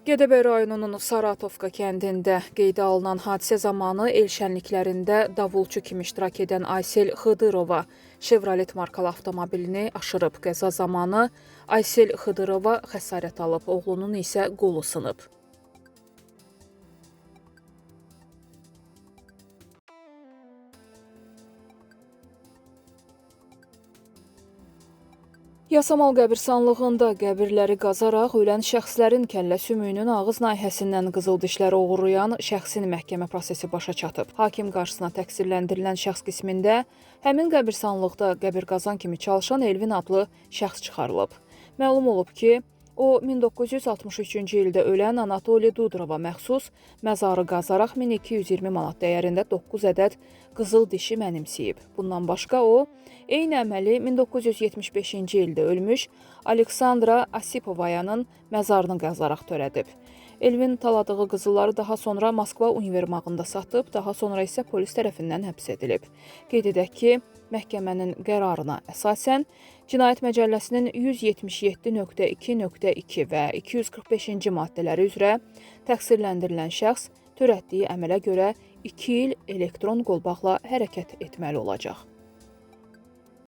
Gədəbəy rayonunun Saratovka kəndində qeydə alınan hadisə zamanı el şənliklərində davulçu kimi iştirak edən Aysel Xıdırova Chevrolet markalı avtomobilini aşırıb. Qəza zamanı Aysel Xıdırova xəsarət alıb, oğlunun isə qolu sınıb. Yasamal qəbirstanlığında qəbirləri qazaraq ölən şəxslərin kəllə sümüyünün ağız nahiyəsindən qızıl dişləri oğurlayan şəxsin məhkəmə prosesi başa çatıb. Hakim qarşısına təqsirləndirilən şəxs qismində həmin qəbirstanlıqda qəbir qazan kimi çalışan Elvin adlı şəxs çıxarılıb. Məlum olub ki, o 1963-cü ildə ölən Anatoli Dudrova məxsus məzarı qazaraq 1220 manat dəyərində 9 ədəd qızıl dişi mənimsəyib. Bundan başqa o, eyni əməli 1975-ci ildə ölmüş Aleksandra Asipovayanın məzarını qazaraq törədib. Elvin taladığı qızılları daha sonra Moskva univermağında satıb, daha sonra isə polis tərəfindən həbs edilib. Qeyd edək ki, məhkəmənin qərarına əsasən Cinayət Məcəlləsinin 177.2.2 və 245-ci maddələri üzrə təqsirləndirilən şəxs törətdiyi əmələ görə 2 il elektron qolbaqla hərəkət etməli olacaq.